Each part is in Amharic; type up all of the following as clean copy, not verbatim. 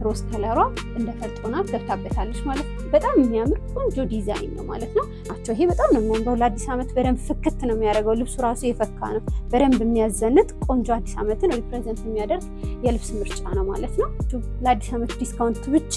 Rose color ዋ እንደ ፈርጥ ሆና ገብታበታለች ማለት ነው። በጣም የሚያምር ቆንጆ ዲዛይን ነው ማለት ነው። ይሄ በጣም ነው የሚያምረው። ለአዲስ ዓመት በደንብ ፍክት ነው የሚያደርገው። ልብሱ ራሱ የፈካ ነው። በደንብ የሚያዘንጥ ቆንጆ አዲስ ዓመትን represent የሚያደርግ የልብስ ምርጫ ነው ማለት ነው። ለአዲስ ዓመት discount ብቻ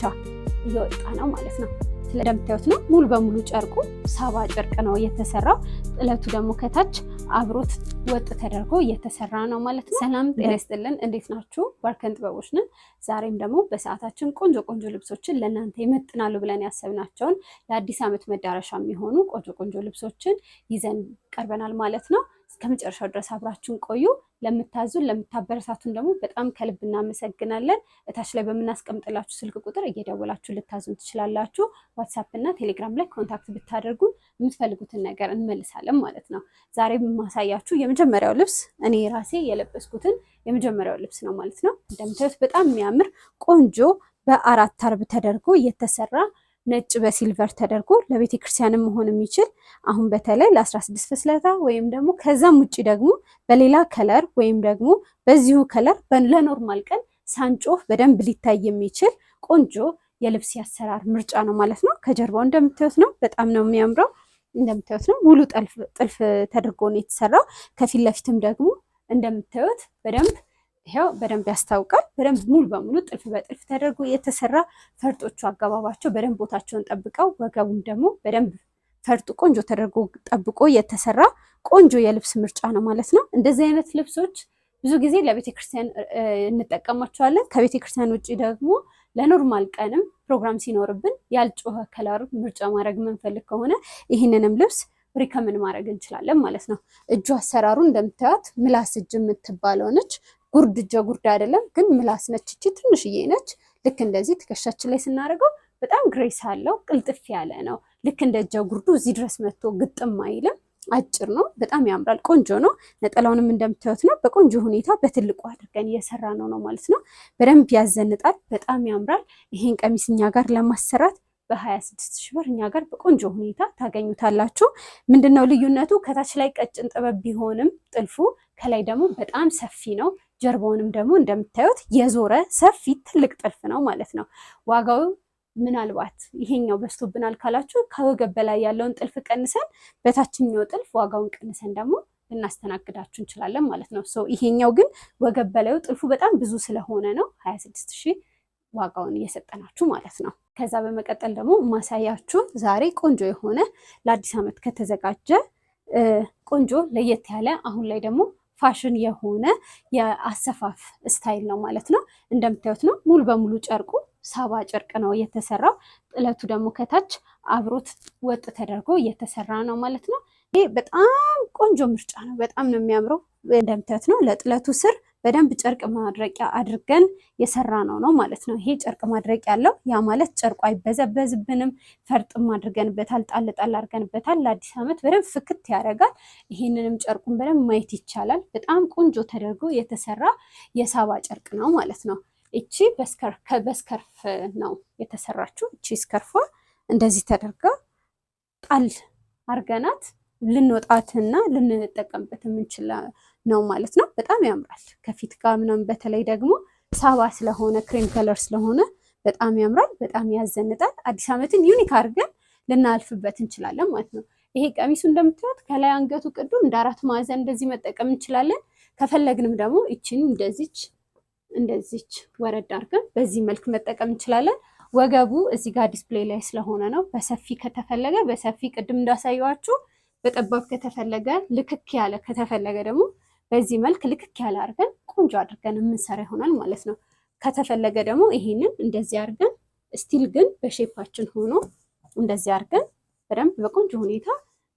እየወጣ ነው ማለት ነው። እንደምታዩት ነው። ሙሉ በሙሉ ጨርቁ ሳባ ጨርቅ ነው የተሰራው። ጥለቱ ደግሞ ከታች አብሮት ወጥ ተደርጎ እየተሰራ ነው ማለት ነው። ሰላም ጤና ይስጥልን። እንዴት ናችሁ? ባርከን ጥበቦች ነን። ዛሬም ደግሞ በሰዓታችን ቆንጆ ቆንጆ ልብሶችን ለእናንተ ይመጥናሉ ብለን ያሰብናቸውን ለአዲስ ዓመት መዳረሻ የሚሆኑ ቆንጆ ቆንጆ ልብሶችን ይዘን ቀርበናል ማለት ነው። እስከ መጨረሻው ድረስ አብራችሁን ቆዩ። ለምታዙን ለምታበረታቱን ደግሞ በጣም ከልብ እናመሰግናለን። እታች ላይ በምናስቀምጥላችሁ ስልክ ቁጥር እየደወላችሁ ልታዙን ትችላላችሁ። ዋትሳፕ እና ቴሌግራም ላይ contact ብታደርጉን የምትፈልጉትን ነገር እንመልሳለን ማለት ነው። ዛሬ የማሳያችሁ የመጀመሪያው ልብስ እኔ ራሴ የለበስኩትን የመጀመሪያው ልብስ ነው ማለት ነው። እንደምታዩት በጣም የሚያምር ቆንጆ በአራት አርብ ተደርጎ የተሰራ ነጭ በ silver ተደርጎ ለቤተ ክርስቲያንም መሆን የሚችል፣ አሁን በተለይ ለ16 ፍስለታ ወይም ደግሞ ከዛም ውጭ ደግሞ በሌላ color ወይም ደግሞ በዚሁ color ለ normal ቀን ሳንጮህ በደንብ ሊታይ የሚችል ቆንጆ የልብስ ያሰራር ምርጫ ነው ማለት ነው። ከጀርባው እንደምታዩት ነው። በጣም ነው የሚያምረው። እንደምታዩት ነው። ሙሉ ጥልፍ ተደርጎ ነው የተሰራው። ከፊት ለፊትም ደግሞ እንደምታዩት በደንብ ይኸው በደንብ ያስታውቃል። በደንብ ሙሉ በሙሉ ጥልፍ በጥልፍ ተደርጎ የተሰራ፣ ፈርጦቹ አገባባቸው በደንብ ቦታቸውን ጠብቀው፣ ወገቡም ደግሞ በደንብ ፈርጡ ቆንጆ ተደርጎ ጠብቆ የተሰራ ቆንጆ የልብስ ምርጫ ነው ማለት ነው። እንደዚህ አይነት ልብሶች ብዙ ጊዜ ለቤተ ክርስቲያን እንጠቀማቸዋለን። ከቤተ ክርስቲያን ውጭ ደግሞ ለ normal ቀንም ፕሮግራም ሲኖርብን ያልጮኸ color ምርጫ ማድረግ የምንፈልግ ከሆነ ይህንንም ልብስ recommend ማድረግ እንችላለን ማለት ነው። እጁ አሰራሩ እንደምታዩት ምላስ እጅ የምትባለው ነች። ጉርድ እጀ ጉርድ አይደለም ግን ምላስ ነች። እቺ ትንሽዬ ነች። ልክ እንደዚህ ትከሻችን ላይ ስናደርገው በጣም grace አለው። ቅልጥፍ ያለ ነው። ልክ እንደ እጀ ጉርዱ እዚህ ድረስ መጥቶ ግጥም አይልም። አጭር ነው። በጣም ያምራል። ቆንጆ ነው። ነጠላውንም እንደምታዩት ነው። በቆንጆ ሁኔታ በትልቁ አድርገን እየሰራ ነው ነው ማለት ነው። በደንብ ያዘንጣል። በጣም ያምራል። ይሄን ቀሚስ እኛ ጋር ለማሰራት በ26 ሺህ ብር እኛ ጋር በቆንጆ ሁኔታ ታገኙታላችሁ። ምንድነው ልዩነቱ? ከታች ላይ ቀጭን ጥበብ ቢሆንም ጥልፉ ከላይ ደግሞ በጣም ሰፊ ነው። ጀርባውንም ደግሞ እንደምታዩት የዞረ ሰፊ ትልቅ ጥልፍ ነው ማለት ነው። ዋጋው ምናልባት ይሄኛው በዝቶብናል ካላችሁ ከወገብ በላይ ያለውን ጥልፍ ቀንሰን በታችኛው ጥልፍ ዋጋውን ቀንሰን ደግሞ ልናስተናግዳችሁ እንችላለን ማለት ነው። So ይሄኛው ግን ወገብ በላዩ ጥልፉ በጣም ብዙ ስለሆነ ነው 26 ሺህ ዋጋውን እየሰጠናችሁ ማለት ነው። ከዛ በመቀጠል ደግሞ ማሳያችሁ ዛሬ ቆንጆ የሆነ ለአዲስ ዓመት ከተዘጋጀ ቆንጆ ለየት ያለ አሁን ላይ ደግሞ ፋሽን የሆነ የአሰፋፍ style ነው ማለት ነው። እንደምታዩት ነው። ሙሉ በሙሉ ጨርቁ ሳባ ጨርቅ ነው የተሰራው። ጥለቱ ደግሞ ከታች አብሮት ወጥ ተደርጎ የተሰራ ነው ማለት ነው። ይሄ በጣም ቆንጆ ምርጫ ነው። በጣም ነው የሚያምረው። እንደምታዩት ነው። ለጥለቱ ስር በደንብ ጨርቅ ማድረቂያ አድርገን የሰራ ነው ነው ማለት ነው። ይሄ ጨርቅ ማድረቂያ አለው። ያ ማለት ጨርቁ አይበዘበዝብንም። ፈርጥም አድርገንበታል፣ ጣል ጣል አድርገንበታል። ለአዲስ ዓመት በደንብ ፍክት ያደርጋል። ይሄንንም ጨርቁን በደንብ ማየት ይቻላል። በጣም ቆንጆ ተደርጎ የተሰራ የሳባ ጨርቅ ነው ማለት ነው። እቺ በ scarf ነው የተሰራችው። እቺ scarf ዋ እንደዚህ ተደርጋ ጣል አርገናት ልንወጣትና ልንጠቀምበት የምንችል ነው ማለት ነው። በጣም ያምራል። ከፊት ጋር ምናምን በተለይ ደግሞ ሳባ ስለሆነ cream color ስለሆነ በጣም ያምራል። በጣም ያዘንጣል። አዲስ ዓመትን unique አድርገን ልናልፍበት እንችላለን ማለት ነው። ይሄ ቀሚሱ እንደምታዩት ከላይ አንገቱ ቅዱ እንደ አራት ማዕዘን እንደዚህ መጠቀም እንችላለን። ከፈለግንም ደግሞ ይችን እንደዚች እንደዚች ወረድ አድርገን በዚህ መልክ መጠቀም እንችላለን። ወገቡ እዚህ ጋር display ላይ ስለሆነ ነው። በሰፊ ከተፈለገ በሰፊ ቅድም እንዳሳየኋችሁ፣ በጠባብ ከተፈለገ፣ ልክክ ያለ ከተፈለገ ደግሞ በዚህ መልክ ልክክ ያለ አድርገን ቆንጆ አድርገን የምንሰራ ይሆናል ማለት ነው። ከተፈለገ ደግሞ ይሄንን እንደዚህ አድርገን still ግን በ shape ኣችን ሆኖ እንደዚህ አድርገን በደንብ በቆንጆ ሁኔታ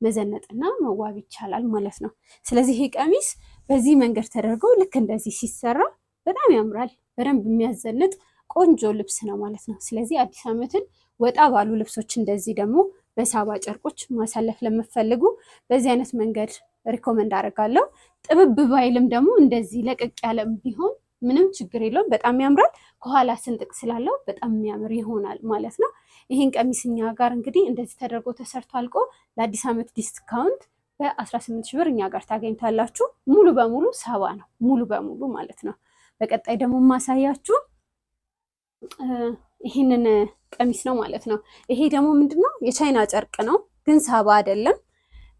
መዘነጥና መዋብ ይቻላል ማለት ነው። ስለዚህ ይሄ ቀሚስ በዚህ መንገድ ተደርጎ ልክ እንደዚህ ሲሰራ በጣም ያምራል። በደንብ የሚያዘንጥ ቆንጆ ልብስ ነው ማለት ነው። ስለዚህ አዲስ ዓመትን ወጣ ባሉ ልብሶች እንደዚህ ደግሞ በሳባ ጨርቆች ማሳለፍ ለምትፈልጉ በዚህ አይነት መንገድ recommend አደርጋለሁ። ጥብብ ባይልም ደግሞ እንደዚህ ለቀቅ ያለም ቢሆን ምንም ችግር የለውም። በጣም ያምራል። ከኋላ ስንጥቅ ስላለው በጣም የሚያምር ይሆናል ማለት ነው። ይህን ቀሚስ እኛ ጋር እንግዲህ እንደዚህ ተደርጎ ተሰርቶ አልቆ ለአዲስ ዓመት discount በ18 ሺህ ብር እኛ ጋር ታገኝታላችሁ። ሙሉ በሙሉ ሳባ ነው፣ ሙሉ በሙሉ ማለት ነው። በቀጣይ ደግሞ የማሳያችሁ ይህንን ቀሚስ ነው ማለት ነው። ይሄ ደግሞ ምንድነው የቻይና ጨርቅ ነው፣ ግን ሳባ አይደለም።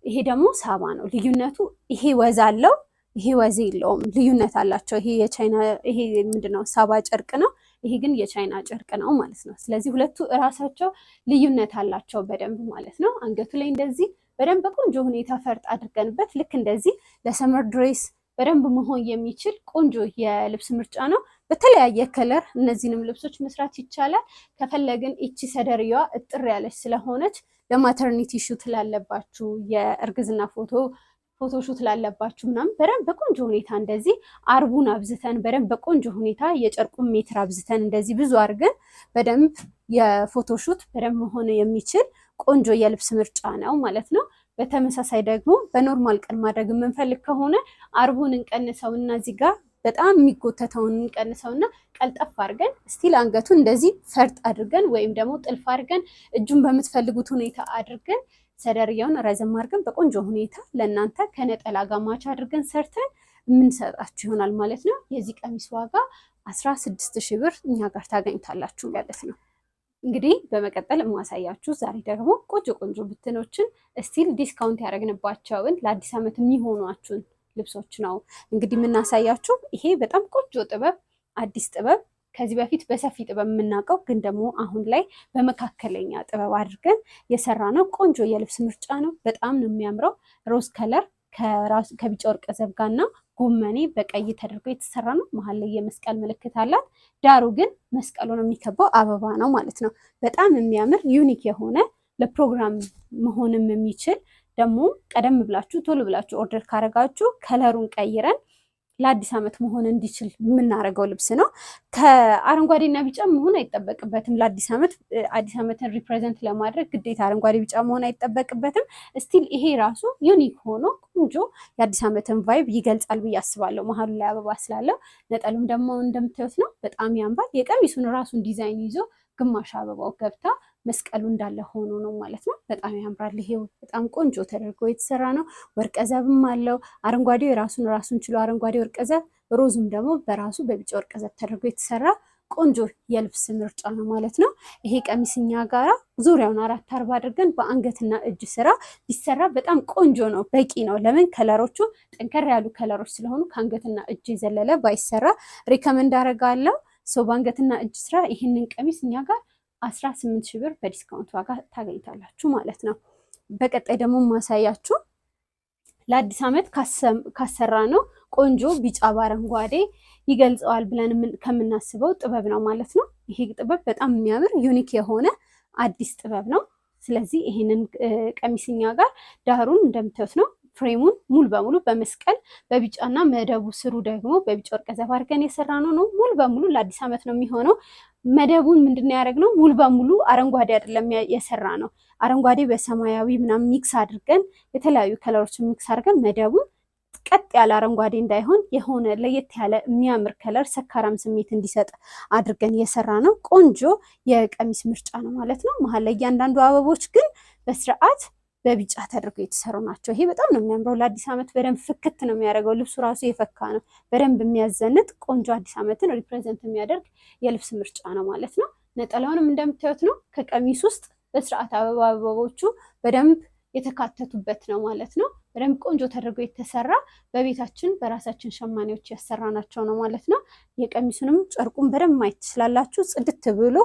ይሄ ደግሞ ሳባ ነው። ልዩነቱ ይሄ ወዝ አለው፣ ይሄ ወዝ የለውም። ልዩነት አላቸው። ይሄ የቻይና ይሄ ምንድነው ሳባ ጨርቅ ነው። ይሄ ግን የቻይና ጨርቅ ነው ማለት ነው። ስለዚህ ሁለቱ እራሳቸው ልዩነት አላቸው በደንብ ማለት ነው። አንገቱ ላይ እንደዚህ በደንብ በቆንጆ ሁኔታ ፈርጥ አድርገንበት ልክ እንደዚህ ለ summer dress በደንብ መሆን የሚችል ቆንጆ የልብስ ምርጫ ነው። በተለያየ color እነዚህንም ልብሶች መስራት ይቻላል። ከፈለግን እቺ ሰደርያዋ እጥር ያለች ስለሆነች ለ maternity shoot ላለባችሁ፣ የእርግዝና photoshoot ላለባችሁ ምናምን በደንብ በቆንጆ ሁኔታ እንደዚህ አርቡን አብዝተን፣ በደንብ በቆንጆ ሁኔታ የጨርቁን ሜትር አብዝተን እንደዚህ ብዙ አድርገን በደንብ የ photoshoot በደንብ መሆን የሚችል ቆንጆ የልብስ ምርጫ ነው ማለት ነው። በተመሳሳይ ደግሞ በ normal ቀን ማድረግ የምንፈልግ ከሆነ አርቡን እንቀንሰውና እዚህ ጋር በጣም የሚጎተተውን እንቀንሰውና ቀልጠፍ አድርገን still አንገቱን እንደዚህ ፈርጥ አድርገን ወይም ደግሞ ጥልፍ አድርገን እጁን በምትፈልጉት ሁኔታ አድርገን ሰደርያውን ረዘም አድርገን በቆንጆ ሁኔታ ለእናንተ ከነጠላ ጋር match አድርገን ሰርተን የምንሰጣችሁ ይሆናል ማለት ነው። የዚህ ቀሚስ ዋጋ 16,000 ብር እኛ ጋር ታገኙታላችሁ ማለት ነው። እንግዲህ በመቀጠል የማሳያችሁ ዛሬ ደግሞ ቆንጆ ቆንጆ ብትኖችን still discount ያደረግንባቸውን ለአዲስ ዓመት የሚሆኗችሁን ልብሶች ነው እንግዲህ የምናሳያችሁ። ይሄ በጣም ቆንጆ ጥበብ፣ አዲስ ጥበብ፣ ከዚህ በፊት በሰፊ ጥበብ የምናውቀው ግን ደግሞ አሁን ላይ በመካከለኛ ጥበብ አድርገን የሰራነው ቆንጆ የልብስ ምርጫ ነው። በጣም ነው የሚያምረው። rose color ከቢጫ ወርቀ ዘብ ጋርና ጎመኔ በቀይ ተደርጎ የተሰራ ነው። መሀል ላይ የመስቀል ምልክት አላት። ዳሩ ግን መስቀሉን የሚከበው አበባ ነው ማለት ነው። በጣም የሚያምር unique የሆነ ለፕሮግራም መሆንም የሚችል፣ ደግሞ ቀደም ብላችሁ ቶሎ ብላችሁ order ካረጋችሁ color ኡን ቀይረን ለአዲስ ዓመት መሆን እንዲችል የምናደርገው ልብስ ነው። ከአረንጓዴና ቢጫ መሆን አይጠበቅበትም። ለአዲስ ዓመት፣ አዲስ ዓመትን represent ለማድረግ ግዴታ አረንጓዴ ቢጫ መሆን አይጠበቅበትም። Still ይሄ ራሱ unique ሆኖ ቆንጆ የአዲስ ዓመትን vibe ይገልጻል ብዬ አስባለሁ። መሀሉ ላይ አበባ ስላለው ነጠሉም ደግሞ እንደምታዩት ነው። በጣም ያምራል። የቀሚሱን ራሱን ዲዛይን ይዞ ግማሽ አበባው ገብታ መስቀሉ እንዳለ ሆኖ ነው ማለት ነው። በጣም ያምራል። ይሄው በጣም ቆንጆ ተደርጎ የተሰራ ነው። ወርቀ ዘብም አለው። አረንጓዴው የራሱን ራሱን ችሎ አረንጓዴ ወርቀ ዘብ፣ ሮዙም ደግሞ በራሱ በቢጫ ወርቀ ዘብ ተደርጎ የተሰራ ቆንጆ የልብስ ምርጫ ነው ማለት ነው። ይሄ ቀሚስ እኛ ጋራ ዙሪያውን አራት አርባ አድርገን በአንገትና እጅ ስራ ቢሰራ በጣም ቆንጆ ነው፣ በቂ ነው። ለምን color ኦቹ ጠንከር ያሉ color ኦች ስለሆኑ ከአንገትና እጅ የዘለለ ባይሰራ recommend አደርጋለሁ። So በአንገትና እጅ ስራ ይህንን ቀሚስ እኛ ጋር 18,000 ብር በ discount ዋጋ ታገኝታላችሁ ማለት ነው። በቀጣይ ደግሞ ማሳያችሁ ለአዲስ ዓመት ካሰራነው ቆንጆ ቢጫ በአረንጓዴ ይገልጸዋል ብለን ከምናስበው ጥበብ ነው ማለት ነው። ይሄ ጥበብ በጣም የሚያምር unique የሆነ አዲስ ጥበብ ነው። ስለዚህ ይሄንን ቀሚስ እኛ ጋር ዳሩን እንደምታዩት ነው። Frame ኡን ሙሉ በሙሉ በመስቀል በቢጫና መደቡ ስሩ ደግሞ በቢጫ ወርቀ ዘብ አድርገን የሰራነው ነው። ሙሉ በሙሉ ለአዲስ ዓመት ነው የሚሆነው። መደቡን ምንድን ነው ያደረግነው? ሙሉ በሙሉ አረንጓዴ አይደለም የሰራነው። አረንጓዴ በሰማያዊ ምናምን mix አድርገን፣ የተለያዩ color ኦችን mix አድርገን መደቡን ቀጥ ያለ አረንጓዴ እንዳይሆን የሆነ ለየት ያለ የሚያምር color ሰካራም ስሜት እንዲሰጥ አድርገን የሰራነው ቆንጆ የቀሚስ ምርጫ ነው ማለት ነው። መሀል ላይ እያንዳንዱ አበቦች ግን በስርዓት በቢጫ ተደርገው የተሰሩ ናቸው። ይሄ በጣም ነው የሚያምረው። ለአዲስ ዓመት በደንብ ፍክት ነው የሚያደርገው። ልብሱ ራሱ የፈካ ነው። በደንብ የሚያዘንጥ ቆንጆ አዲስ ዓመትን represent የሚያደርግ የልብስ ምርጫ ነው ማለት ነው። ነጠላውንም እንደምታዩት ነው። ከቀሚስ ውስጥ በስርዓት አበባ አበቦቹ በደንብ የተካተቱበት ነው ማለት ነው። በደንብ ቆንጆ ተደርጎ የተሰራ በቤታችን በራሳችን ሸማኔዎች ያሰራናቸው ነው ማለት ነው። የቀሚሱንም ጨርቁን በደንብ ማየት ትችላላችሁ። ጽድት ብሎ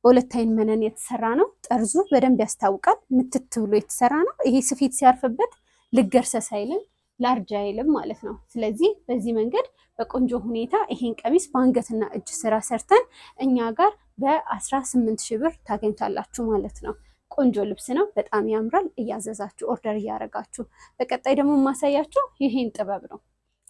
በሁለት አይን መነን የተሰራ ነው። ጠርዙ በደንብ ያስታውቃል። ምትት ብሎ የተሰራ ነው። ይሄ ስፌት ሲያርፍበት ልገርሰስ አይልም፣ ላርጅ አይልም ማለት ነው። ስለዚህ በዚህ መንገድ በቆንጆ ሁኔታ ይሄን ቀሚስ በአንገትና እጅ ስራ ሰርተን እኛ ጋር በ18,000 ብር ታገኝታላችሁ ማለት ነው። ቆንጆ ልብስ ነው። በጣም ያምራል። እያዘዛችሁ order እያደረጋችሁ። በቀጣይ ደግሞ የማሳያችሁ ይሄን ጥበብ ነው።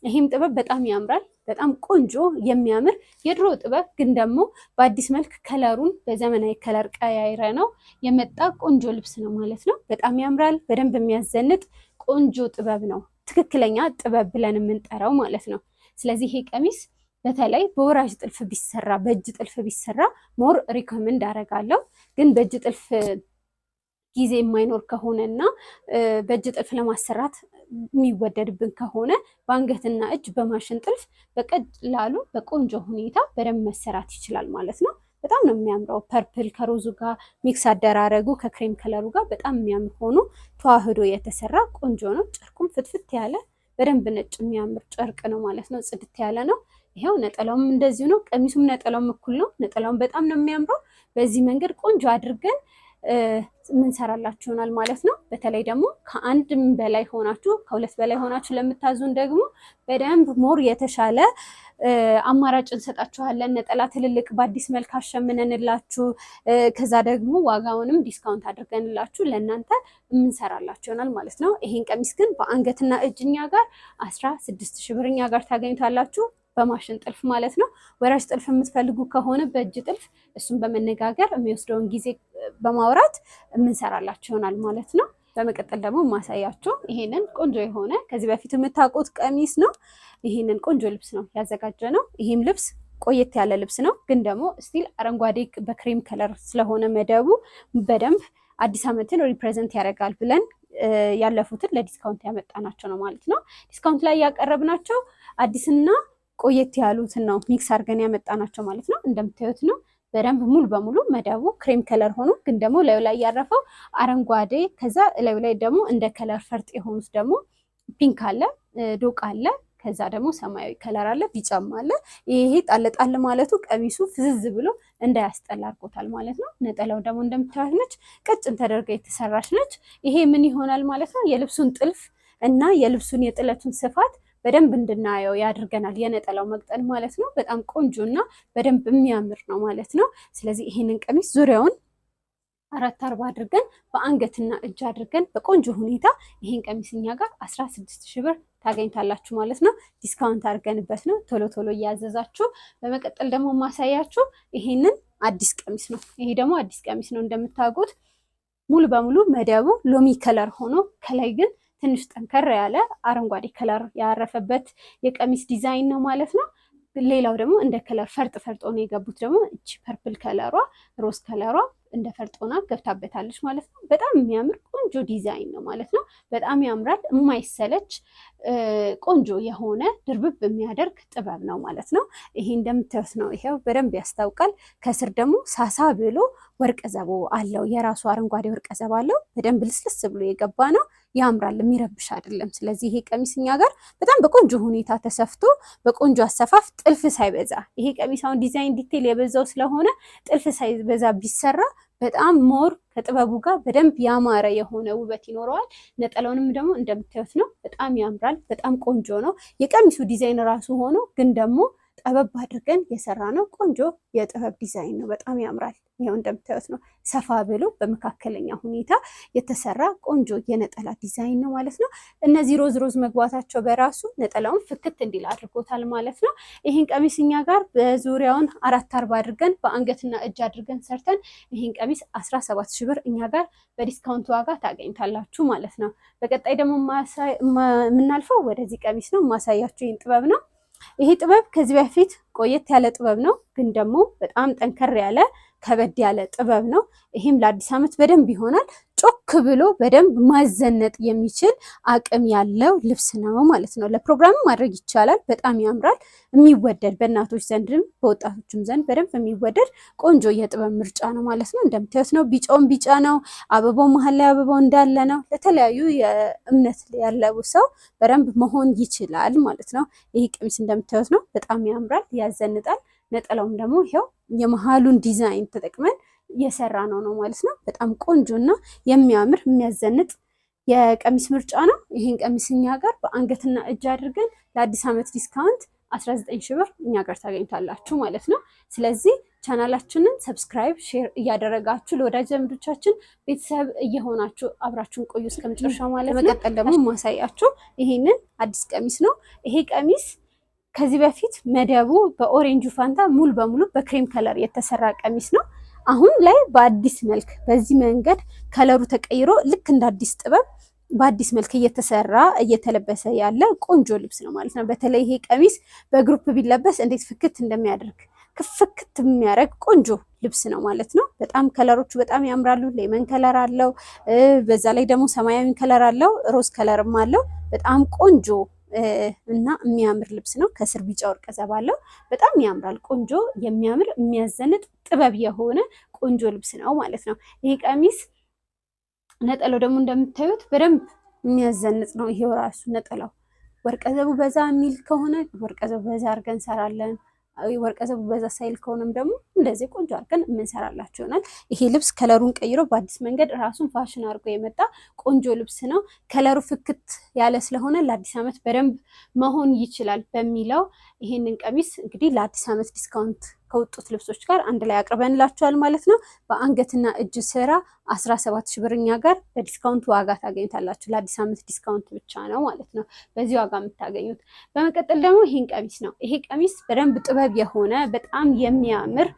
ይሄም ጥበብ በጣም ያምራል። በጣም ቆንጆ የሚያምር የድሮ ጥበብ ግን ደግሞ በአዲስ መልክ color ኡን በዘመናዊ color ቀያይረነው የመጣ ቆንጆ ልብስ ነው ማለት ነው። በጣም ያምራል። በደንብ የሚያዘንጥ ቆንጆ ጥበብ ነው። ትክክለኛ ጥበብ ብለን የምንጠራው ማለት ነው። ስለዚህ ይሄ ቀሚስ በተለይ በወራጅ ጥልፍ ቢሰራ፣ በእጅ ጥልፍ ቢሰራ more recommend አደርጋለሁ። ግን በእጅ ጥልፍ ጊዜ የማይኖር ከሆነ እና በእጅ ጥልፍ ለማሰራት የሚወደድብን ከሆነ በአንገትና እጅ በማሽን ጥልፍ በቀላሉ በቆንጆ ሁኔታ በደንብ መሰራት ይችላል ማለት ነው። በጣም ነው የሚያምረው። Purple ከሮዙ ጋር mix አደራረጉ ከ cream color ኡ ጋር በጣም የሚያምር ሆኖ ተዋህዶ የተሰራ ቆንጆ ነው። ጨርቁም ፍትፍት ያለ በደንብ ነጭ የሚያምር ጨርቅ ነው ማለት ነው። ጽድት ያለ ነው። ይሄው ነጠላውም እንደዚሁ ነው። ቀሚሱም ነጠላውም እኩል ነው። ነጠላውም በጣም ነው የሚያምረው። በዚህ መንገድ ቆንጆ አድርገን የምንሰራላችሁ ይሆናል ማለት ነው። በተለይ ደግሞ ከአንድም በላይ ሆናችሁ ከሁለት በላይ ሆናችሁ ለምታዙን ደግሞ በደንብ more የተሻለ አማራጭ እንሰጣችኋለን። ነጠላ ትልልቅ በአዲስ መልክ አሸምነንላችሁ ከዛ ደግሞ ዋጋውንም discount አድርገንላችሁ ለእናንተ የምንሰራላችሁ ይሆናል ማለት ነው። ይሄን ቀሚስ ግን በአንገትና እጅ እኛ ጋር 16,000 ብር እኛ ጋር ታገኙታላችሁ። በማሽን ጥልፍ ማለት ነው። ወራጅ ጥልፍ የምትፈልጉ ከሆነ በእጅ ጥልፍ እሱን በመነጋገር የሚወስደውን ጊዜ በማውራት የምንሰራላችሁ ይሆናል ማለት ነው። በመቀጠል ደግሞ ማሳያችሁ ይሄንን ቆንጆ የሆነ ከዚህ በፊት የምታውቁት ቀሚስ ነው። ይሄንን ቆንጆ ልብስ ነው ያዘጋጀነው። ይሄም ልብስ ቆየት ያለ ልብስ ነው፣ ግን ደግሞ still አረንጓዴ በ cream color ስለሆነ መደቡ በደንብ አዲስ ዓመትን represent ያደርጋል ብለን ያለፉትን ለ discount ያመጣናቸው ነው ማለት ነው። Discount ላይ ያቀረብናቸው አዲስና ቆየት ያሉትን ነው mix አድርገን ያመጣናቸው ማለት ነው። እንደምታዩት ነው በደንብ ሙሉ በሙሉ መደቡ cream color ሆኖ ግን ደግሞ ላዩ ላይ ያረፈው አረንጓዴ፣ ከዛ ላዩ ላይ ደግሞ እንደ color ፈርጥ የሆኑት ደግሞ pink አለ፣ ዶቃ አለ፣ ከዛ ደግሞ ሰማያዊ color አለ፣ ቢጫም አለ። ይሄ ጣል ጣል ማለቱ ቀሚሱ ፍዝዝ ብሎ እንዳያስጠላ አድርጎታል ማለት ነው። ነጠላው ደግሞ እንደምታዩት ነች፣ ቀጭን ተደርጋ የተሰራች ነች። ይሄ ምን ይሆናል ማለት ነው የልብሱን ጥልፍ እና የልብሱን የጥለቱን ስፋት በደንብ እንድናየው ያደርገናል። የነጠላው መቅጠን ማለት ነው። በጣም ቆንጆ እና በደንብ የሚያምር ነው ማለት ነው። ስለዚህ ይሄንን ቀሚስ ዙሪያውን 4.40 አድርገን በአንገትና እጅ አድርገን በቆንጆ ሁኔታ ይሄን ቀሚስ እኛ ጋር 16,000 ብር ታገኝታላችሁ ማለት ነው። Discount አድርገንበት ነው። ቶሎ ቶሎ እያዘዛችሁ። በመቀጠል ደግሞ ማሳያችሁ ይሄንን አዲስ ቀሚስ ነው። ይሄ ደግሞ አዲስ ቀሚስ ነው። እንደምታውቁት ሙሉ በሙሉ መደቡ ሎሚ color ሆኖ ከላይ ግን ትንሽ ጠንከር ያለ አረንጓዴ color ያረፈበት የቀሚስ ዲዛይን ነው ማለት ነው። ሌላው ደግሞ እንደ color ፈርጥ ፈርጦ ነው የገቡት። ደግሞ እቺ purple color ዋ rose color ዋ እንደ ፈርጥ ሆና ገብታበታለች ማለት ነው። በጣም የሚያምር ቆንጆ ዲዛይን ነው ማለት ነው። በጣም ያምራል። የማይሰለች ቆንጆ የሆነ ድርብብ የሚያደርግ ጥበብ ነው ማለት ነው። ይሄ እንደምታዩት ነው። ይሄው በደንብ ያስታውቃል። ከስር ደግሞ ሳሳ ብሎ ወርቀ ዘቦ አለው። የራሱ አረንጓዴ ወርቀ ዘቦ አለው። በደንብ ልስልስ ብሎ የገባ ነው። ያምራል። የሚረብሽ አይደለም። ስለዚህ ይሄ ቀሚስ እኛ ጋር በጣም በቆንጆ ሁኔታ ተሰፍቶ በቆንጆ አሰፋፍ ጥልፍ ሳይበዛ ይሄ ቀሚስ አሁን ዲዛይን detail የበዛው ስለሆነ ጥልፍ ሳይበዛ ቢሰራ በጣም more ከጥበቡ ጋር በደንብ ያማረ የሆነ ውበት ይኖረዋል። ነጠላውንም ደግሞ እንደምታዩት ነው። በጣም ያምራል። በጣም ቆንጆ ነው። የቀሚሱ ዲዛይን ራሱ ሆኖ ግን ደግሞ ጠበብ አድርገን የሰራነው ቆንጆ የጥበብ ዲዛይን ነው። በጣም ያምራል። ይኸው እንደምታዩት ነው። ሰፋ ብሎ በመካከለኛ ሁኔታ የተሰራ ቆንጆ የነጠላ ዲዛይን ነው ማለት ነው። እነዚህ rose rose መግባታቸው በራሱ ነጠላውን ፍክት እንዲል አድርጎታል ማለት ነው። ይህን ቀሚስ እኛ ጋር በዙሪያውን 4.40 አድርገን በአንገትና እጅ አድርገን ሰርተን ይህን ቀሚስ 17,000 ብር እኛ ጋር በ discount ዋጋ ታገኝታላችሁ ማለት ነው። በቀጣይ ደግሞ የምናልፈው ወደዚህ ቀሚስ ነው። ማሳያችሁ ይህን ጥበብ ነው። ይሄ ጥበብ ከዚህ በፊት ቆየት ያለ ጥበብ ነው፣ ግን ደግሞ በጣም ጠንከር ያለ ከበድ ያለ ጥበብ ነው። ይሄም ለአዲስ ዓመት በደንብ ይሆናል። ጮክ ብሎ በደንብ ማዘነጥ የሚችል አቅም ያለው ልብስ ነው ማለት ነው። ለፕሮግራም ማድረግ ይቻላል። በጣም ያምራል። የሚወደድ በእናቶች ዘንድም በወጣቶችም ዘንድ በደንብ የሚወደድ ቆንጆ የጥበብ ምርጫ ነው ማለት ነው። እንደምታዩት ነው። ቢጫውም ቢጫ ነው። አበባው መሀል ላይ አበባው እንዳለ ነው። ለተለያዩ የእምነት ያለው ሰው በደንብ መሆን ይችላል ማለት ነው። ይህ ቀሚስ እንደምታዩት ነው። በጣም ያምራል፣ ያዘንጣል። ነጠላውም ደግሞ ይኸው የመሀሉን ዲዛይን ተጠቅመን የሰራነው ነው ማለት ነው። በጣም ቆንጆ እና የሚያምር የሚያዘንጥ የቀሚስ ምርጫ ነው። ይህን ቀሚስ እኛ ጋር በአንገትና እጅ አድርገን ለአዲስ ዓመት discount 19,000 ብር እኛ ጋር ታገኝታላችሁ ማለት ነው። ስለዚህ ቻናላችንን subscribe፣ share እያደረጋችሁ ለወዳጅ ዘመዶቻችን ቤተሰብ እየሆናችሁ አብራችሁን ቆዩ እስከ መጨረሻው ማለት ነው። በመቀጠል ደግሞ ማሳያችሁ ይሄንን አዲስ ቀሚስ ነው። ይሄ ቀሚስ ከዚህ በፊት መደቡ በ orange ኡ ፋንታ ሙሉ በሙሉ በ cream color የተሰራ ቀሚስ ነው። አሁን ላይ በአዲስ መልክ በዚህ መንገድ color ኡ ተቀይሮ ልክ እንደ አዲስ ጥበብ በአዲስ መልክ እየተሰራ እየተለበሰ ያለ ቆንጆ ልብስ ነው ማለት ነው። በተለይ ይሄ ቀሚስ በ group ቢለበስ እንዴት ፍክት እንደሚያደርግ ክፍክት የሚያደርግ ቆንጆ ልብስ ነው ማለት ነው። በጣም color ኦቹ በጣም ያምራሉ። Lemon color አለው፣ በዛ ላይ ደግሞ ሰማያዊ color አለው፣ rose color ም አለው። በጣም ቆንጆ እና የሚያምር ልብስ ነው። ከስር ቢጫ ወርቀ ዘብ አለው። በጣም ያምራል። ቆንጆ የሚያምር የሚያዘንጥ ጥበብ የሆነ ቆንጆ ልብስ ነው ማለት ነው። ይሄ ቀሚስ ነጠላው ደግሞ እንደምታዩት በደንብ የሚያዘንጥ ነው። ይሄው ራሱ ነጠላው ወርቀ ዘቡ በዛ የሚል ከሆነ ወርቀ ዘቡ በዛ አድርገን እንሰራለን። ወርቀ ዘቡ በዛ ሳይል ከሆነም ደግሞ እንደዚህ ቆንጆ አድርገን የምንሰራላችሁ ይሆናል። ይሄ ልብስ color ኡን ቀይሮ በአዲስ መንገድ ራሱን ፋሽን አድርጎ የመጣ ቆንጆ ልብስ ነው። color ኡ ፍክት ያለ ስለሆነ ለአዲስ ዓመት በደንብ መሆን ይችላል በሚለው ይሄንን ቀሚስ እንግዲህ ለአዲስ ዓመት discount ከወጡት ልብሶች ጋር አንድ ላይ አቅርበንላችኋል ማለት ነው። በአንገትና እጅ ስራ 17 ሺህ ብር እኛ ጋር በ discount ዋጋ ታገኙታላችሁ። ለአዲስ ዓመት discount ብቻ ነው ማለት ነው በዚህ ዋጋ የምታገኙት። በመቀጠል ደግሞ ይሄን ቀሚስ ነው። ይሄ ቀሚስ በደንብ ጥበብ የሆነ በጣም የሚያምር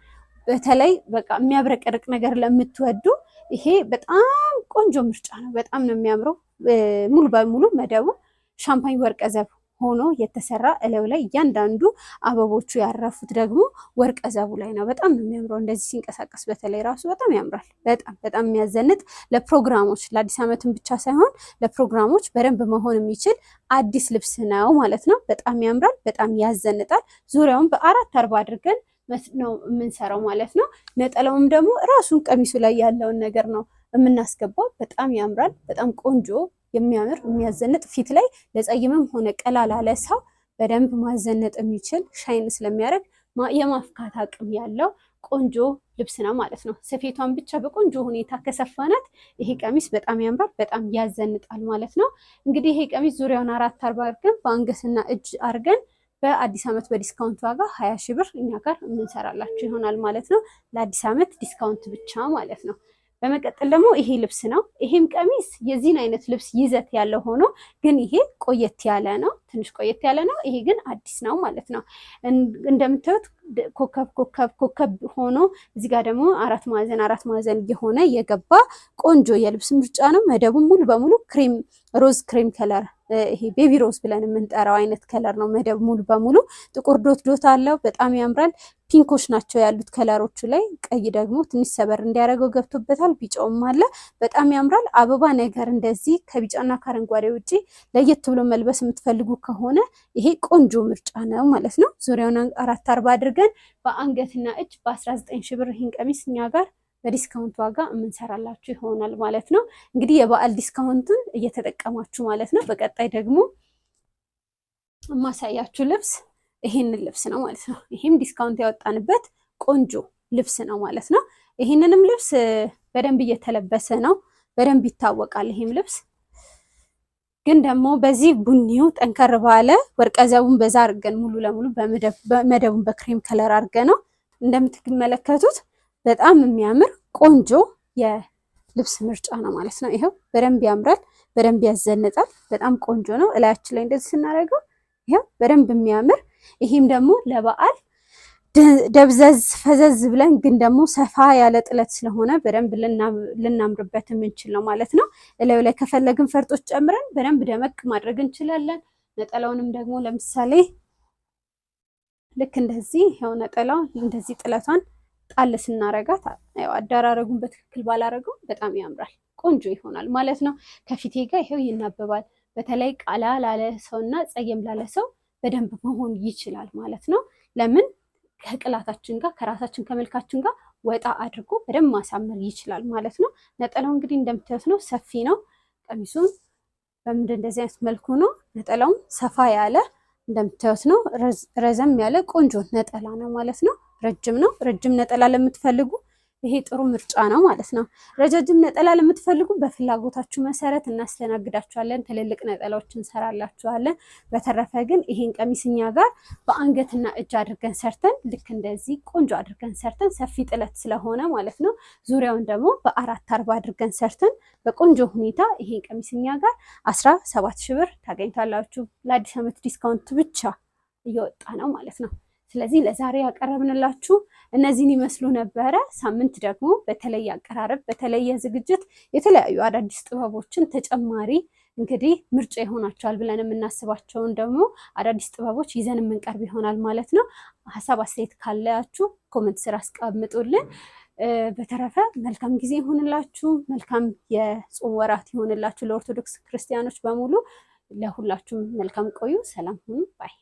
በተለይ በቃ የሚያብረቀርቅ ነገር ለምትወዱ ይሄ በጣም ቆንጆ ምርጫ ነው። በጣም ነው የሚያምረው። ሙሉ በሙሉ መደቡ ሻምፓኝ ወርቀ ዘብ ሆኖ የተሰራ እላዩ ላይ እያንዳንዱ አበቦቹ ያረፉት ደግሞ ወርቀ ዘቡ ላይ ነው። በጣም ነው የሚያምረው። እንደዚህ ሲንቀሳቀስ በተለይ ራሱ በጣም ያምራል። በጣም በጣም የሚያዘንጥ ለፕሮግራሞች ለአዲስ ዓመትን ብቻ ሳይሆን ለፕሮግራሞች በደንብ መሆን የሚችል አዲስ ልብስ ነው ማለት ነው። በጣም ያምራል። በጣም ያዘንጣል። ዙሪያውን በአራት አርባ አድርገን ነው የምንሰራው ማለት ነው። ነጠላውም ደግሞ ራሱን ቀሚሱ ላይ ያለውን ነገር ነው የምናስገባው። በጣም ያምራል። በጣም ቆንጆ የሚያምር የሚያዘንጥ ፊት ላይ ለጸይምም ሆነ ቀላ ላለ ሰው በደንብ ማዘነጥ የሚችል shine ስለሚያደርግ የማፍካት አቅም ያለው ቆንጆ ልብስ ነው ማለት ነው። ስፌቷን ብቻ በቆንጆ ሁኔታ ከሰፋናት ይሄ ቀሚስ በጣም ያምራል፣ በጣም ያዘንጣል ማለት ነው። እንግዲህ ይሄ ቀሚስ ዙሪያውን አራት አርባ አድርገን በአንገትና እጅ አድርገን በአዲስ ዓመት በ discount ዋጋ 20 ሺህ ብር እኛ ጋር የምንሰራላችሁ ይሆናል ማለት ነው። ለአዲስ ዓመት discount ብቻ ማለት ነው። በመቀጠል ደግሞ ይሄ ልብስ ነው። ይሄም ቀሚስ የዚህን አይነት ልብስ ይዘት ያለው ሆኖ ግን ይሄ ቆየት ያለ ነው፣ ትንሽ ቆየት ያለ ነው። ይሄ ግን አዲስ ነው ማለት ነው። እንደምታዩት ኮከብ ኮከብ ኮከብ ሆኖ እዚህ ጋር ደግሞ አራት ማዕዘን አራት ማዕዘን እየሆነ የገባ ቆንጆ የልብስ ምርጫ ነው። መደቡን ሙሉ በሙሉ cream rose cream color ይሄ baby rose ብለን የምንጠራው አይነት color ነው። መደብ ሙሉ በሙሉ ጥቁር dot dot አለው። በጣም ያምራል። pink ኦች ናቸው ያሉት color ኦቹ ላይ። ቀይ ደግሞ ትንሽ ሰበር እንዲያደርገው ገብቶበታል። ቢጫውም አለ። በጣም ያምራል። አበባ ነገር እንደዚህ ከቢጫና ከአረንጓዴ ውጪ ለየት ብሎ መልበስ የምትፈልጉ ከሆነ ይሄ ቆንጆ ምርጫ ነው ማለት ነው። ዙሪያውን አራት አርባ አድርገን በአንገትና እጅ በ19 ሺህ ብር ይህን ቀሚስ እኛ ጋር በ discount ዋጋ የምንሰራላችሁ ይሆናል ማለት ነው። እንግዲህ የበዓል discount ኡን እየተጠቀማችሁ ማለት ነው። በቀጣይ ደግሞ የማሳያችሁ ልብስ ይሄንን ልብስ ነው ማለት ነው። ይሄም discount ያወጣንበት ቆንጆ ልብስ ነው ማለት ነው። ይሄንንም ልብስ በደንብ እየተለበሰ ነው፣ በደንብ ይታወቃል። ይሄም ልብስ ግን ደግሞ በዚህ ቡኒው ጠንከር ባለ ወርቀ ዘቡን በዛ አድርገን ሙሉ ለሙሉ መደቡን በ cream color አድርገን ነው እንደምትመለከቱት በጣም የሚያምር ቆንጆ የልብስ ምርጫ ነው ማለት ነው። ይኸው በደንብ ያምራል፣ በደንብ ያዘንጣል። በጣም ቆንጆ ነው። እላያችን ላይ እንደዚህ ስናደርገው ይኸው በደንብ የሚያምር ይሄም ደግሞ ለበዓል ደብዘዝ ፈዘዝ ብለን ግን ደግሞ ሰፋ ያለ ጥለት ስለሆነ በደንብ ልናምርበት የምንችል ነው ማለት ነው። እላዩ ላይ ከፈለግን ፈርጦች ጨምረን በደንብ ደመቅ ማድረግ እንችላለን። ነጠላውንም ደግሞ ለምሳሌ ልክ እንደዚህ ይኸው ነጠላው እንደዚህ ጥለቷን ጣል ስናረጋት ያው አደራረጉን በትክክል ባላረገው በጣም ያምራል፣ ቆንጆ ይሆናል ማለት ነው። ከፊቴ ጋር ይኸው ይናበባል። በተለይ ቀላ ላለ ሰውና ጸየም ላለ ሰው በደንብ መሆን ይችላል ማለት ነው። ለምን ከቅላታችን ጋር ከራሳችን ከመልካችን ጋር ወጣ አድርጎ በደንብ ማሳመር ይችላል ማለት ነው። ነጠላው እንግዲህ እንደምታዩት ነው፣ ሰፊ ነው። ቀሚሱን በምንድን እንደዚህ አይነት መልኩ ነው። ነጠላውም ሰፋ ያለ እንደምታዩት ነው። ረዘም ያለ ቆንጆ ነጠላ ነው ማለት ነው። ረጅም ነው። ረጅም ነጠላ ለምትፈልጉ ይሄ ጥሩ ምርጫ ነው ማለት ነው። ረጃጅም ነጠላ ለምትፈልጉ በፍላጎታችሁ መሰረት እናስተናግዳችኋለን። ትልልቅ ነጠላዎች እንሰራላችኋለን። በተረፈ ግን ይሄን ቀሚስ እኛ ጋር በአንገትና እጅ አድርገን ሰርተን ልክ እንደዚህ ቆንጆ አድርገን ሰርተን ሰፊ ጥለት ስለሆነ ማለት ነው። ዙሪያውን ደግሞ በአራት አርባ አድርገን ሰርተን በቆንጆ ሁኔታ ይሄን ቀሚስ እኛ ጋር 17 ሺህ ብር ታገኝታላችሁ። ለአዲስ ዓመት discount ብቻ እየወጣ ነው ማለት ነው። ስለዚህ ለዛሬ ያቀረብንላችሁ እነዚህን ይመስሉ ነበረ። ሳምንት ደግሞ በተለየ አቀራረብ በተለየ ዝግጅት የተለያዩ አዳዲስ ጥበቦችን ተጨማሪ እንግዲህ ምርጫ ይሆናቸዋል ብለን የምናስባቸውን ደግሞ አዳዲስ ጥበቦች ይዘን የምንቀርብ ይሆናል ማለት ነው። ሀሳብ አስተያየት ካላችሁ comment ስር አስቀምጡልን። በተረፈ መልካም ጊዜ ይሆንላችሁ። መልካም የጾም ወራት ይሆንላችሁ ለኦርቶዶክስ ክርስቲያኖች በሙሉ። ለሁላችሁም መልካም ቆዩ። ሰላም ሁኑ bye።